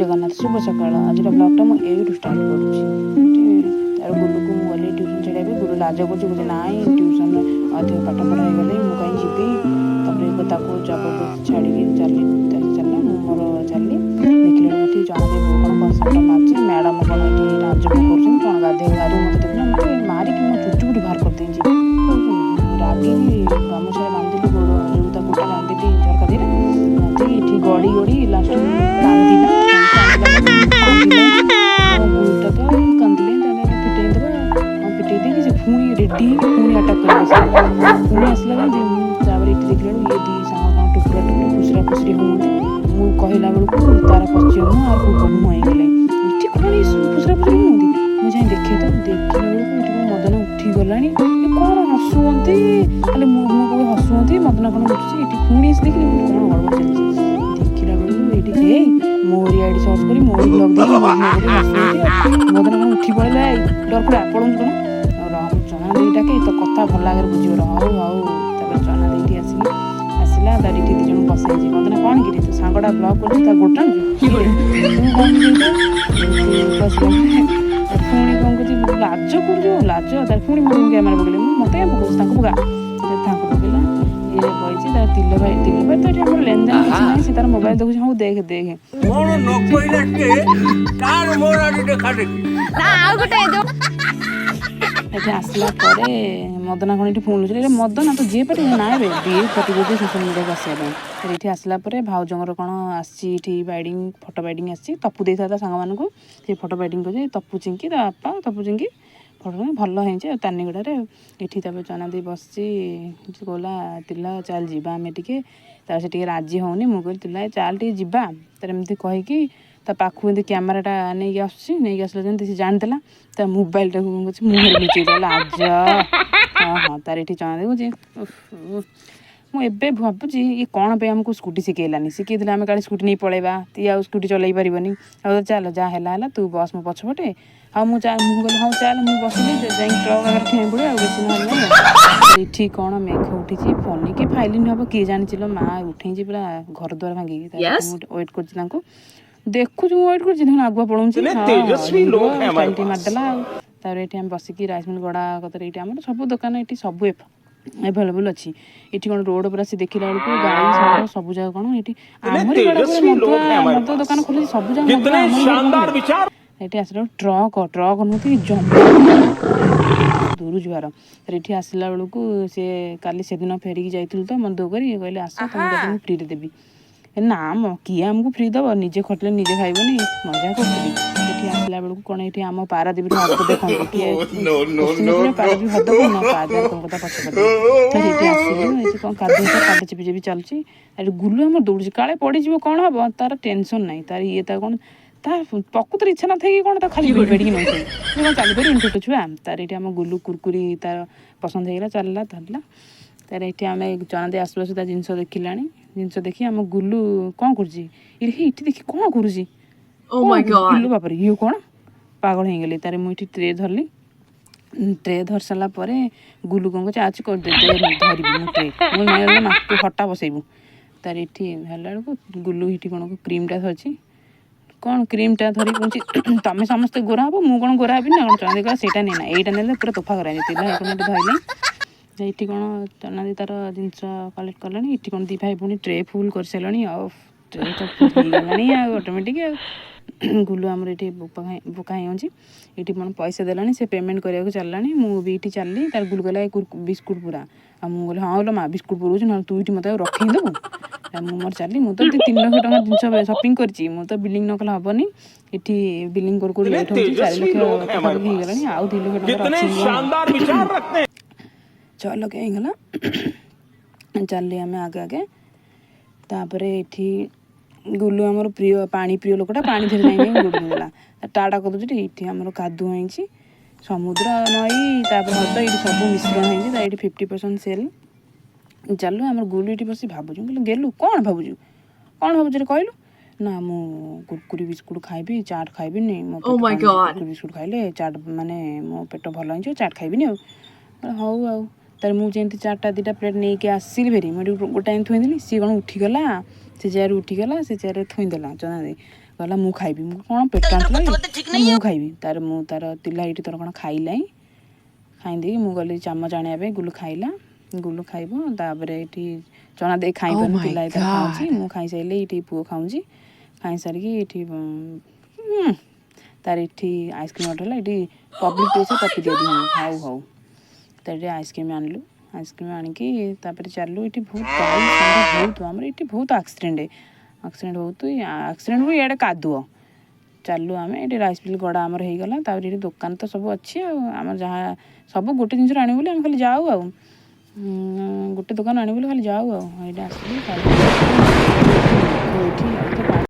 ଜଗନ୍ନାଥ, ଶୁଭ ସକାଳ। ଆଜିର ବ୍ଲଗ୍ଟା ମୁଁ ଏଇଠୁ ଷ୍ଟାର୍ଟ କରୁଛି। ଏଠି ତାର ଗୁଲୁକୁ ମୁଁ ଗଲି ଟ୍ୟୁସନ୍ ଛାଡ଼ିବା ପାଇଁ। ଗୁଲୁ ଲାଜ କରୁଛି, କହୁଛି ନାଇଁ, ଟ୍ୟୁସନ୍ରେ ଅଧିକ ପାଠ ପଢ଼ା ହେଇଗଲେ ମୁଁ କାହିଁ ଯିବି? ତାପରେ ତାକୁ ଜବରଦସ୍ତି ଛାଡ଼ିକି ଚାଲି ଚାଲିଲା। ମୁଁ ମୋର ଚାଲିଲି। ଦେଖିଲା ବେଳକୁ ଏଠି ଜଣେ ବୋଉ କ'ଣ କନସେପ୍ଟ ମାରୁଛି। ମ୍ୟାଡ଼ାମ୍ କ'ଣ ଏଠି ରାଜକୁ କରୁଛନ୍ତି କ'ଣ? ଗାଧେଇ ଗାଧୋଇ ମୋତେ ଦେଖିଲା, ମୋତେ ମାରିକି ମୋ ଚୁଟି ଫୁଟି ବାହାର କରିଦେଇଛି। ରାଗିକି ଗାମୁଛାରେ ବାନ୍ଧିଲି ଗୋଡ଼, ଯେଉଁ ତା ଗୋଡ଼ଟା ବାନ୍ଧିଲି ଝରକା ଦେହରେ ବାନ୍ଧିକି ଏଠି ଗଡ଼ି ଗଡ଼ି ଲାଷ୍ଟ କାନ୍ଦିଲା। କାନ୍ଦିଲା, ମୋ ଗୁରୁଟା ତ କାନ୍ଦିଲେ, ତାହେଲେ ପିଟେଇ ଦେବା। ଆଉ ପିଟେଇ ଦେଇକି ସେ ପୁଣି ରେଡ଼ି ହେଇକି ପୁଣି ଆଟାକ୍ କରିବ। ଆସିଲା, ପୁଣି ଆସିଲା ଯେମିତି ମୁଁ। ତାପରେ ଏଠି ଦେଖିଲା ବେଳକୁ ଇଏ ଦୁଇ ସାଙ୍ଗ କ'ଣ ଟୁକୁରା ଟୁକୁରି ଖୁସୁରା ଖୁସୁରି ହୁଅନ୍ତି। ମୁଁ କହିଲା ବେଳକୁ ତାର ପଶ୍ଚିମ ମୁହଁ ଆଉ ପୂର୍ବ ମୁହଁ ହେଇଗଲେ। ଏଠି କ'ଣ ଏଇ ଫୁସୁରା ଫୁସୁରି ହୁଅନ୍ତି? ମୁଁ ଯାଇ ଦେଖେ ତ, ଦେଖିଲା ବେଳକୁ ଏଠି କ'ଣ ମଦନ ଉଠିଗଲାଣି। ଏ କ'ଣ ହସୁଛନ୍ତି? ଖାଲି ମୁଁ ମୁଁ କହି ହସୁଛନ୍ତି। ମଦନ କ'ଣ ଉଠୁଛି ଏଠି? ପୁଣି ଆସି ଦେଖିଲି, ମୁଁ କ'ଣ ଗଡ଼ବଡ଼ ଚାଲିଛି? ଦେଖିଲା ବେଳକୁ ଏଇଠି ହେଇ ମୋରି ଆଇଡି ସର୍ଚ୍ଚ କରି ମୋରି ବ୍ଲଗ୍ ଦେଖି ମୋରି ମୁହଁ କରି ହସୁଛନ୍ତି। ଆଉ ମଦନ କ'ଣ ଉଠି ପଳେଇଲା? ଏଇ ଡରକୁଡ଼ା ପଳଉଛି କ'ଣ? ଆଉ ରହ, ମୁଁ ଚନା ଦେଇ ଡାକେ, ତୋ କଥା ଭଲ ଆଗରେ ବୁଝିବ, ରହ। ହଉ ହଉ। ତାପରେ ଚନା ଦେଇଠି ଆସିଲି, ଆସିଲା। ତାର ଏଠି ଦି ଜଣଙ୍କୁ ବସେଇଛି। ମଦନ, କ'ଣ କିରେ, ତୋ ସାଙ୍ଗଟା ବ୍ଲଗ୍ କରୁଛି, ତା ଗୋଡ଼ ଟାଣୁଛୁ? ତୁ କ'ଣ ଏମିତି ବସିଲା? ପୁଣି କ'ଣ କରୁଛି? ଲାଜ କରୁଛୁ, ଲାଜ ତାର। ପୁଣି ମୋ କ୍ୟାମେରା ପକେଇଲେ। ମୁଁ ମୋତେ କାଇଁ ପକଉଛି? ତାଙ୍କୁ ପକା। ତାଙ୍କୁ ପକେଇଲା। ଇଏ ବଇଛି ତାର ତିଲ ଭାଇ। ତିଲ ଭାଇ ତ ଏଠି ଆମର ଲେନଦେନ କିଛି ନାହିଁ। ସେ ତାର ମୋବାଇଲ ଦେଖୁଛି। ହଉ, ଦେଖେ ଦେଖେ। କଣ ନ କହିଲା ସିଏ, ତାର ମୋର ଆଜି ଦେଖା ଦେଖି। ନା, ଆଉ ଗୋଟେ ଯୋଉ ଏଠି ଆସିଲା ପରେ ମଦନା କ'ଣ ଏଠି ଫୋନ୍ ଲୁଚିଲେ? ମଦନା ତ ଯିଏ ପାଟି ନା ଏବେ ବିଏ ପାଟି କରୁଛି ସୋସିଆଲ ମିଡ଼ିଆକୁ ଆସିବା ପାଇଁ। ଫେର ଏଠି ଆସିଲା ପରେ ଭାଉଜଙ୍କର କ'ଣ ଆସିଛି ଏଠି ବାଇଡ଼ିଂ, ଫଟୋ ବାଇଡ଼ିଂ ଆସିଛି। ତପୁ ଦେଇଥିଲା ତା ସାଙ୍ଗମାନଙ୍କୁ, ସେ ଫଟୋ ବାଇଡ଼ିଂ କରୁଛି। ତପୁ ଚିଙ୍କି, ତା ବାପା ତପୁ ଚିଙ୍କି ଫଟୋ ଭଲ ହେଇଛି। ଆଉ ତାନିଗଡ଼ାରେ ଏଠି ତାପରେ ଚନା ଦେଇ ବସିଛି। କହିଲା, ତିଲା, ଚାଲ ଯିବା ଆମେ ଟିକେ। ତାପରେ ସେ ଟିକେ ରାଜି ହେଉନି। ମୁଁ କହିଲି, ତିଲା, ଚାଲ ଟିକେ ଯିବା। ତାର ଏମିତି କହିକି ତା ପାଖକୁ ଏମିତି କ୍ୟାମେରାଟା ନେଇକି ଆସୁଛି। ନେଇକି ଆସିଲା ଯେମିତି ସେ ଜାଣିଦେଲା। ତା ମୋବାଇଲଟାକୁ କ'ଣ କରୁଛି? ମୁହଁରେ ଲୁଚେଇ ଦେଲା। ଲାଜ। ହଁ, ତାର ଏଠି ଚଣା ଦେଖୁଛି। ମୁଁ ଏବେ ଭାବୁଛି, ଇଏ କ'ଣ ପାଇଁ ଆମକୁ ସ୍କୁଟି ଶିଖେଇଲାନି? ଶିଖେଇଥିଲେ ଆମେ କାଳେ ସ୍କୁଟି ନେଇ ପଳେଇବା। ଇଏ ଆଉ ସ୍କୁଟି ଚଲେଇ ପାରିବନି। ଆଉ ଚାଲ, ଯାହା ହେଲା ହେଲା, ତୁ ବସ୍ ମୋ ପଛପଟେ। ଆଉ ମୁଁ ଚା ମୁଁ କହିଲି, ହଉ ଚାଲ। ମୁଁ ବସିଲି, ଯାଇକି ଟ୍ରକ୍ ଆଗରେ ଠିଆ ପଡ଼ିବ, ଆଉ ବେଶୀ ନହେଲେ ନାହିଁ। ଆଉ ଏଠି କ'ଣ ମେଘ ଉଠିଛି, ଫନି କି ଫାଇଲିନ୍ ହବ କିଏ ଜାଣିଛି ଲୋ ମା, ଉଠେଇଛି ପୁରା ଘର ଦ୍ୱାର ଭାଙ୍ଗିକି। ତାପରେ ମୁଁ ୱେଟ୍ କରୁଛି, ତାଙ୍କୁ ଦେଖୁଛି। ମୁଁ ୱେଟ୍ କରୁଛି, ଦେଖୁନ ଆଗୁଆ ପଳଉଛି। तेजस्वी लोग हैं हमारे ଷ୍ଟାଇଲ୍ ମାରିଦେଲା। ଆଉ ତାପରେ ଏଠି ଆମେ ବସିକି ରାଇସ୍ ମିଲ୍ ଗଡ଼ା କତିରେ, ଏଇଠି ଆମର ସବୁ ଦୋକାନ, ଏଠି ସବୁ ଆଭେଲେବୁଲ୍ ଅଛି। ଏଠି କ'ଣ ରୋଡ଼ ଉପରେ ଆସି ଦେଖିଲା ବେଳକୁ ଗାଈ, ଷଣ୍ଢ ସବୁ ଜାଗା କ'ଣ ଏଠି ଆମରି ଗଡ଼ା ଉପରେ ମଦୁଆ ମଦ ଦୋକାନ ଖୋଲିଛି। ସବୁ ଜାଗା ମଦୁଆ कितने ଆମରି ଘରେ शानदार କଣ? विचार। ଏଠି ଆସିଲା ବେଳକୁ ଟ୍ରକ୍, ଟ୍ରକ୍ ନୁହଁ କି ଜମା ଦୂରୁ ଯିବାର। ତାରେ ଏଠି ଆସିଲା ବେଳକୁ ସେ କାଲି ସେଦିନ ଫେରିକି ଯାଇଥିଲୁ ତ ମନ ଦୁଃଖ କରି। ଇଏ କହିଲେ, ଆସ, ତମକୁ ଆଜି ମୁଁ ଫ୍ରିରେ ଦେବି। ଏ ନା ମ, କିଏ ଆମକୁ ଫ୍ରି ଦେବ? ନିଜେ ଖଟିଲେ ନିଜେ ଖାଇବନି। ମଜା କରୁଥିଲି। ଏଠି ଆସିଲା ବେଳକୁ କ'ଣ ଏଠି ଆମ ପାରାଦୀପର ହ୍ରଦ ଦେଖନ୍ତୁ। କିଏ କୋଶ୍ଚିନ୍ କଲେ ପାରାଦୀପ ହ୍ରଦ କ'ଣ ନା ପାରାଦୀପ କଥା ପଛପଟେ। ତାରେ ଏଠି ଆସିଲୁ। ଏଠି କ'ଣ କାଦୁଅ, ପାଦ ଚିପି ଚିପି ଚାଲୁଛି। ଏଠି ଗୁଲୁ ଆମର ଦୌଡୁଛି, କାଳେ ପଡ଼ିଯିବ କ'ଣ ହବ, ତାର ଟେନସନ୍ ନାହିଁ ତାର। ଇଏ ତା କ'ଣ ତା ପ୍ରକୃତରେ ଇଚ୍ଛା ନଥାଇକି କ'ଣ ତାକୁ ଖାଲି ଭିଡ଼ି ଭିଡ଼ିକି ନେଉଛନ୍ତି। ସେ କ'ଣ ଚାଲିପାରିବନି ଛୋଟ ଛୁଆ? ତାର ଏଠି ଆମ ଗୁଲୁ କୁରକୁରି ତାର ପସନ୍ଦ ହେଇଗଲା, ଚାଲିଲା, ଧରିଲା। ତାର ଏଠି ଆମେ ଚଣା ଦେଇ ଆସୁ ଆସୁ ତା ଜିନିଷ ଦେଖିଲାଣି। ଜିନିଷ ଦେଖି ଆମ ଗୁଲୁ କ'ଣ କରୁଛି? ଇରେ ହେ, ଏଠି ଦେଖି କ'ଣ କରୁଛି? Oh my God. ଇଲୋ ବାପରେ, ଇଏ କ'ଣ? ପାଗଳ ହେଇଗଲି। ତାରେ ମୁଁ ଏଠି ଟ୍ରେ ଧରିଲି। ଟ୍ରେ ଧରି ସାରିଲା ପରେ ଗୁଲୁ କ'ଣ କରୁଛି? ଆଜି ଦେ ଦେ, ଧରିବି ମୁଁ ଟ୍ରେ। ମୁଁ ନାଇଁ ମା, ତୁ ହଟା ବସେଇବୁ। ତାର ଏଠି ହେଲା ବେଳକୁ ଗୁଲୁ ଏଠି କ'ଣ କ୍ରିମ୍ଟା ଧରିଛି। କ'ଣ କ୍ରିମ୍ଟା ଧରି କହୁଛି, ତମେ ସମସ୍ତେ ଗୋରା ହବ, ମୁଁ କ'ଣ ଗୋରା ହେବି ନା କ'ଣ? ଚଣା କହିଲା, ସେଇଟା ନେନା, ଏଇଟା ନେଲେ ପୁରା ତୋଫା କରାଯିବ। ତିଲା କ'ଣ ଏଠି ଧରିଲେ। ଏଇଠି କ'ଣ ଚନାଦି ତାର ଜିନିଷ କଲେକ୍ଟ କଲାଣି। ଏଠି କ'ଣ ଦି ଭାଇ ଭଉଣୀ ଟ୍ରେ ଫୁଲ୍ କରିସାରିଲାଣି। ଆଉ ଟ୍ରେ ତ ଫୁଲ୍ ହେଇଗଲାଣି ଆଉ ଅଟୋମେଟିକ୍। ଆଉ ଗୁଲୁ ଆମର ଏଠି ବୋକା ବୋକା ହେଇଯାଉଛି। ଏଠି କ'ଣ ପଇସା ଦେଲାଣି, ସେ ପେମେଣ୍ଟ କରିବାକୁ ଚାଲିଲାଣି। ମୁଁ ବି ଏଇଠି ଚାଲିଲି। ତାର ଗୁଲୁ କହିଲା, ଏ ବିସ୍କୁଟ ପୁରା। ଆଉ ମୁଁ କହିଲି, ହଁ ଲୋ ମା, ବିସ୍କୁଟ ପୁରଉଛି, ନହେଲେ ତୁ ଏଇଠି ମୋତେ ଆଉ ରଖେଇ ଦେବୁ। ଆଉ ମୁଁ ମୋର ଚାଲିଲି। ମୁଁ ତ 3 ଲକ୍ଷ ଟଙ୍କା ଜିନିଷ ସପିଂ କରିଛି। ମୁଁ ତ ବିଲିଂ ନ କଲେ ହବନି। ଏଠି ବିଲିଂ କରୁ କରୁ ଲେଟ୍ ହେଉଛି। 4 तेजस्वी ଲକ୍ଷ लोग हैं हमारे ପାଖାପାଖି ହେଇଗଲାଣି। ଆଉ 2 ଲକ୍ଷ ଟଙ୍କାର कितने ଅଛି। शानदार विचार रखते हैं। 6 ଲକ୍ଷ ହେଇଗଲା। ଚାଲିଲି ଆମେ ଆଗେ ଆଗେ। ତାପରେ ଏଠି ଗୁଲୁ ଆମର ପ୍ରିୟ ପାଣି ପ୍ରିୟ ଲୋକଟା, ପାଣି ଧରି ଯାଇ ଯାଇ ଗୋଡ଼ ଧୋଇଦେଲା। ଟାଟା କରିଦେଉଛି। ଏଇଠି ଆମର କାଦୁଅ ହେଇଛି, ସମୁଦ୍ର, ନଈ, ତାପରେ ହ୍ରଦ, ଏଇଠି ସବୁ ମିଶ୍ରଣ ହେଇଛି। ତା ଏଇଠି 50% ସେଲ୍। ଚାଲୁ। ଆମର ଗୁଲୁ ଏଇଠି ବସି ଭାବୁଛୁ। ମୁଁ କହିଲି, ଗେଲୁ, କ'ଣ ଭାବୁଛୁ? କ'ଣ ଭାବୁଛୁ ରେ କହିଲୁ? ନା, ମୁଁ କୁରକୁରି ବିସ୍କୁଟ ଖାଇବି, ଚାଟ୍ ଖାଇବିନି। ମୋ Oh ପେଟ my ଟାଣୁଛି। God. କୁରକୁରି ବିସ୍କୁଟ ଖାଇଲେ ଚାଟ୍ ମାନେ ମୋ ପେଟ ଭଲ ହେଇଯିବ, ଚାଟ୍ ଖାଇବିନି। ଆଉ କହିଲି, ହଉ। ଆଉ ତାରେ ମୁଁ ଯେମିତି ଚାରିଟା ଦୁଇଟା ପ୍ଲେଟ୍ ନେଇକି ଆସିଲି ଫେରି, ମୁଁ ଏଠି ଗୋଟାଏ ଥୋଇଦେଲି। ସିଏ କ'ଣ ଉଠିଗଲା, ସେ ଚେୟାରରୁ ଉଠିଗଲା, ସେ ଚେୟାରରେ ଥୋଇଦେଲା। ଚଣା ଦେଇ କହିଲା, ମୁଁ ଖାଇବି। ମୁଁ କ'ଣ ପେଟ ଆଣିଥିଲା କି? ନା, ମୁଁ ଖାଇବି। ତାର ମୁଁ ତାର ଥିଲା ଏଇଠି, ତାର କ'ଣ ଖାଇଲାଇଁ। ଖାଇ ଦେଇକି ମୁଁ ଗଲି ଚାମଚ ଆଣିବା ପାଇଁ। ଗୁଲୁ ଖାଇଲା, ଗୁଲୁ ଖାଇବ। ତାପରେ ଏଇଠି ଚଣା ଦେଇ ଖାଇପାରୁନି। Oh my ଥିଲା ତାର ଖାଉଛି। God. ମୁଁ ଖାଇସାରିଲେ ଏଇଠି ପୁଅ ଖାଉଛି। ଖାଇସାରିକି ଏଇଠି ତାର ଏଠି ଆଇସ୍କ୍ରିମ୍ ଅର୍ଡ଼ର ହେଲା। ଏଠି ପବ୍ଲିକ୍ ପ୍ଲେସ୍ରେ ପପି ଦିଆ ଦିଆ ହଉ ହଉ। ତ ଏଠି ଆଇସ୍କ୍ରିମ୍ ଆଣିଲୁ। ଆଇସ୍କ୍ରିମ୍ ଆଣିକି ତାପରେ ଚାଲିଲୁ। ଏଠି ବହୁତ ଗାଈ, ଷଣ୍ଢ ବହୁତ। ଆମର ଏଠି ବହୁତ ଆକ୍ସିଡେଣ୍ଟ, ଆକ୍ସିଡେଣ୍ଟ ବହୁତ। ଆକ୍ସିଡେଣ୍ଟ ହୁଏ, ଇଆଡ଼େ କାଦୁଅ। ଚାଲୁ ଆମେ। ଏଠି ରାଇସ୍ ମିଲ୍ ଗଡ଼ା ଆମର ହେଇଗଲା। ତାପରେ ଏଠି ଦୋକାନ ତ ସବୁ ଅଛି। ଆଉ ଆମର ଯାହା ସବୁ ଗୋଟେ ଜିନିଷ ଆଣିବୁ ବୋଲି ଆମେ ଖାଲି ଯାଉ। ଆଉ ଗୋଟେ ଦୋକାନ ଆଣିବୁ ବୋଲି ଖାଲି ଯାଉ। ଆଉ ଏଇଠି ଆସିଲୁ। ଏଠି ଆଉ ତ